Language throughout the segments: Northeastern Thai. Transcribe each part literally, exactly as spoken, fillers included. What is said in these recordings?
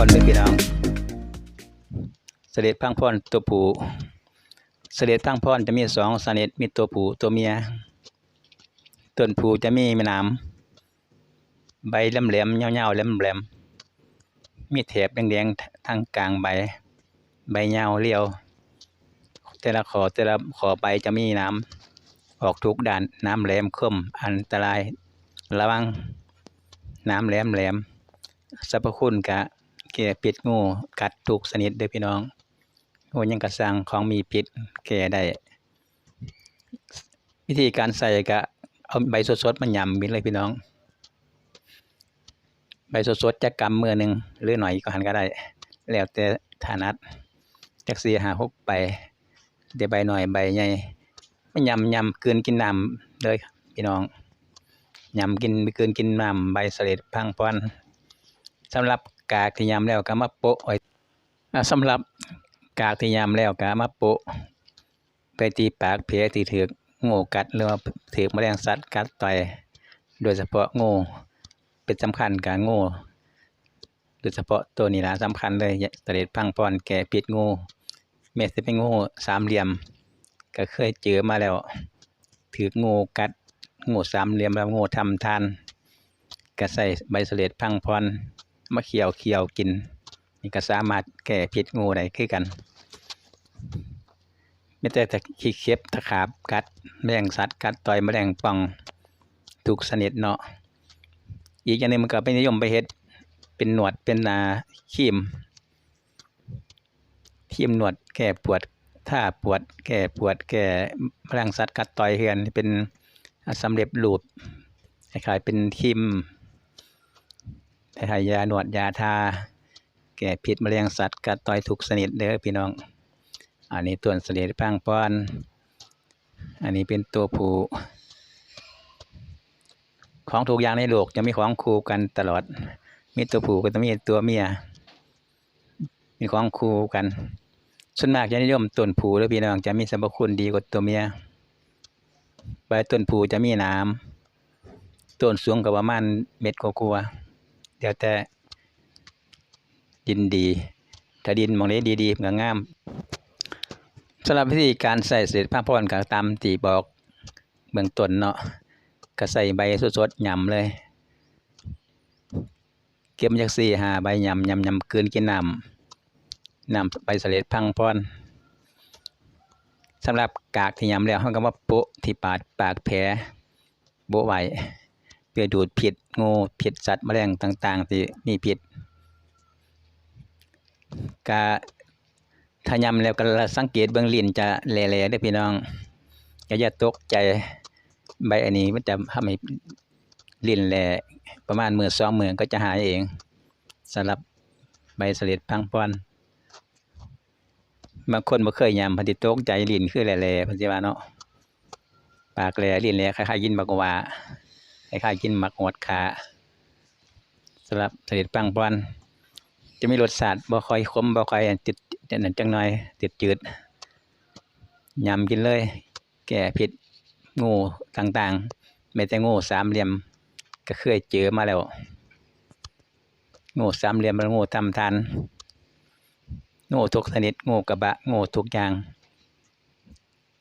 อนเด้อพี่น้อง เสลดพังพรตัวผู้ เสลดพังพรจะมีสองชนิด มีตัวผู้ตัวเมีย ต้นผู้จะมีหนาม ใบแหลมๆ ยาวๆ แหลมๆ มีแถบแดงๆ ทางกลางใบ ใบยาวเรียว แต่ละข้อ แต่ละข้อใบจะมีหนาม ออกทุกด้าน หนามแหลมคม อันตราย ระวัง หนามแหลมๆ สรรพคุณกะแก้พิษงูกัดทุกชนิดเด้อพี่น้อง งูหยังกะซังของมีพิษแก้ได้ วิธีการใส่กะเอาใบสดๆ มาหย่ำกินเลยพี่น้อง ใบสดๆ จักกำมือหนึ่ง หรือหน่อยก็หันก็ได้ แล้วแต่ถนัด จักสี่ห้าหกใบ แต่ใบน้อยใบใหญ่ มาหย่ำๆ กลืนกินน้ำเลยพี่น้อง หย่ำกิน กลืนกินน้ำใบเสลดพังพร สำหรับกากที่หย่ำแล้วก็มาโปะไว้ อ่า สำหรับกากที่หย่ำแล้วก็มาโปะไปที่ปากแผลที่ถืกงูกัด หรือว่าถืกแมลงสัตว์กัดต่อย โดยเฉพาะงู เป็นสำคัญกับงู โดยเฉพาะตัวนี้ล่ะสำคัญเลย เสลดพังพรแก้พิษงู แม้สิเป็นงูสามเหลี่ยม ก็เคยเจอมาแล้ว ถืกงูกัด งูสามเหลี่ยม แล้วงูทำทาน ก็ใส่ใบเสลดพังพรมาเคี่ยวเคี่ยวกิน นี่ก็สามารถแก้พิษงูได้คือกัน แม้แต่ตะขี้เข็บตะขาบกัด แมลงสัตว์กัดต่อย แมลงป่องทุกชนิดเนาะ อีกอย่างหนึ่งมันก็ไปนิยมไปเฮ็ดเป็นหนวดเป็น อ่า ครีม ครีมนวดแก้ปวด ทาปวด แก้ปวด แก้แมลงสัตว์กัดต่อยคือกัน เป็น อ่า สำเร็จรูป คล้ายๆเป็นครีม คล้ายๆยานวดยาทา แก้พิษแมลงสัตว์กัดต่อยทุกชนิดเด้อพี่น้อง อันนี้ต้นเสลดพังพร อันนี้เป็นตัวผู้ ของทุกอย่างในโลกจะมีของคู่กันตลอด มีตัวผู้ก็จะมีตัวเมีย มีของคู่กัน ส่วนมากจะนิยมต้นผู้เด้อพี่น้อง จะมีสรรพคุณดีกว่าตัวเมีย ใบต้นผู้จะมีหนาม ต้นสูงก็ประมาณเมตรกว่าๆ แล้วแต่ดินดี ถ้าดินหม่องใดดีๆ มันก็งาม สำหรับวิธีการใส่เสลดพังพรก็ตามที่บอกเบื้องต้นเนาะ ก็ใส่ใบสดๆ หย่ำเลย เก็บมาจักสี่ห้าใบ หย่ำ หย่ำ หย่ำ กลืนกินน้ำ น้ำใบเสลดพังพร สำหรับกากที่หย่ำแล้ว เราก็มาโปะที่ปาก ปากแผล โปะไว้ เพื่อดูดพิษงู พิษสัตว์แมลงต่างๆ ที่มีพิษ กะ ถ้าหย่ำแล้วก็สังเกตเบิ่ง ลิ้นจะแหล่ๆ เด้อพี่น้อง ก็อย่าตกใจ ใบอันนี้มันจะทำให้ลิ้นแหล่ ประมาณมื้อสองมื้อก็จะหายเอง สำหรับใบเสลดพังพร บางคนบ่เคยหย่ำ เพิ่นสิตกใจ ลิ้นคือแหล่ๆ เพิ่นสิว่าเนาะ ปากแหล่ ลิ้นแหล่ คล้ายๆ กินหมากหว้า คล้ายๆ กินหมากหวดขา สำหรับเสลดพังพร จะมีรสชาติบ่ค่อยขม บ่ค่อยติด อันนั้นจักหน่อย จืดๆ หย่ำกินเลย แก้พิษงูต่างๆ แม้แต่งูสามเหลี่ยม ก็เคยเจอมาแล้ว งูสามเหลี่ยม งูทำทาน งูทุกชนิด งูกะบะ งูทุกอย่าง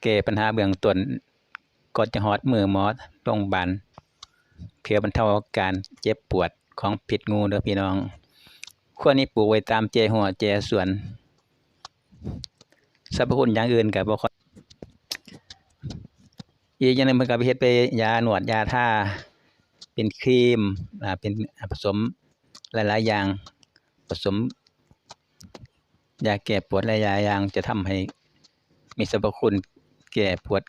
แก้ปัญหาเบื้องต้น ก่อนจะฮอดมื้อหมอโรงบาล เพื่อบรรเทาอาการเจ็บปวดของพิษงูเด้อพี่น้อง ควรมีปลูกไว้ตามแจฮั้วแจสวน สรรพคุณอย่างอื่นก็บ่ค่อย อีกอย่างหนึ่งเพิ่นก็ไปเฮ็ดไปยานวดยาทา เป็นครีม อ่า เป็นผสมหลายๆอย่าง ผสมยาแก้ปวดหลายๆอย่าง จะทำให้มีสรรพคุณแก้ปวด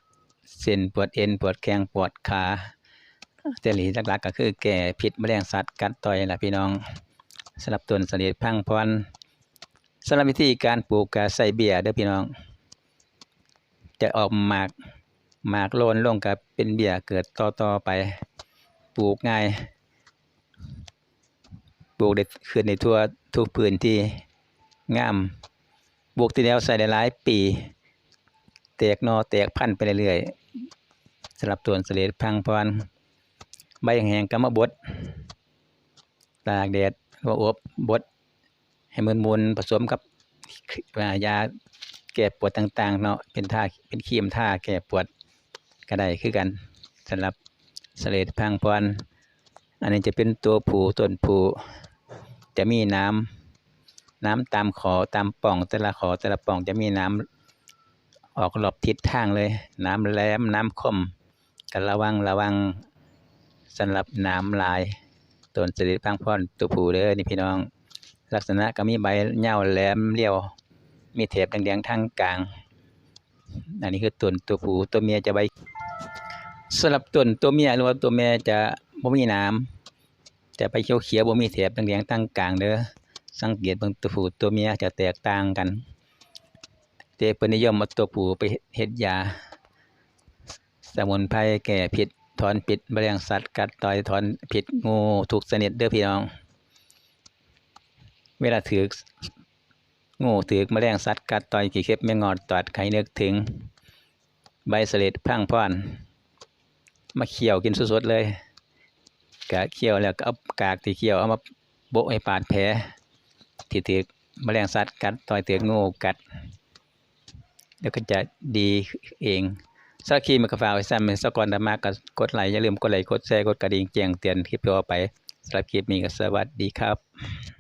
เส้น ปวดเอ็น ปวดแข้ง ปวดขา แต่หลักๆก็คือแก้พิษแมลงสัตว์กัดต่อยล่ะพี่น้อง สำหรับต้นเสลดพังพร สำหรับวิธีการปลูกก็ใส่เบี้ยเด้อพี่น้อง จะออกหมาก หมากโลนลงก็เป็นเบี้ยเกิดต่อๆไป ปลูกง่าย ปลูกได้ขึ้นในทั่วทุกพื้นที่ งาม ปลูกทีเดียวใส่ได้หลายปี แตกหน่อแตกพันธุ์ไปเรื่อยๆ สำหรับต้นเสลดพังพร ใบแห้งๆก็มาบด ตากแดด หรือว่าอบบด ให้มึนๆ ผสมกับ อ่า ยาแก้ปวดต่างๆ เนาะ เป็นทา เป็นครีมทาแก้ปวดก็ได้คือกัน สำหรับเสลดพังพร อันนี้จะเป็นตัวผู้ ต้นผู้ จะมีหนาม หนามตามข้อ ตามป่อง แต่ละข้อ แต่ละป่องจะมีหนาม ออกรอบทิศทางเลย หนามแหลม หนามคม ก็ระวัง ระวัง สำหรับหนามหลาย ต้นเสลดพังพรตัวผู้เด้อนี่พี่น้อง ลักษณะก็มีใบยาวแหลมเรียว มีแถบแดงๆ ทางกลาง อันนี้คือต้นตัวผู้ ตัวเมียจะใบ สำหรับต้นตัวเมียหรือว่าตัวแม่จะบ่มีหนาม จะใบเขียวๆ บ่มีแถบแดงๆ ทางกลางเด้อ สังเกตเบิ่งตัวผู้ตัวเมียจะแตกต่างกัน แต่เพิ่นนิยมเอาตัวผู้ไปเฮ็ดยา สมุนไพรแก้พิษ ถอนพิษแมลงสัตว์กัดต่อย ถอนพิษงูทุกชนิดเด้อพี่น้อง เวลาถืก งูถืกแมลงสัตว์กัดต่อย ขี้เข็บแมงงอดตอด ให้นึกถึงใบเสลดพังพร มาเคี่ยวกินสดๆ เลย กะเคี่ยวแล้วก็เอากากที่เคี่ยวเอามาโบะให้บาดแผล ที่ถืกแมลงสัตว์กัดต่อย ถืกงูกัด แล้วก็จะดีเอง สำหรับคลิปนี้ก็ฝากไว้ซ้ำนี้ซะก่อน ถ้ามักก็กดไลค์ อย่าลืมกดไลค์ กดแชร์ กดกระดิ่งแจ้งเตือนคลิปต่อไป สำหรับคลิปนี้ก็สวัสดีครับ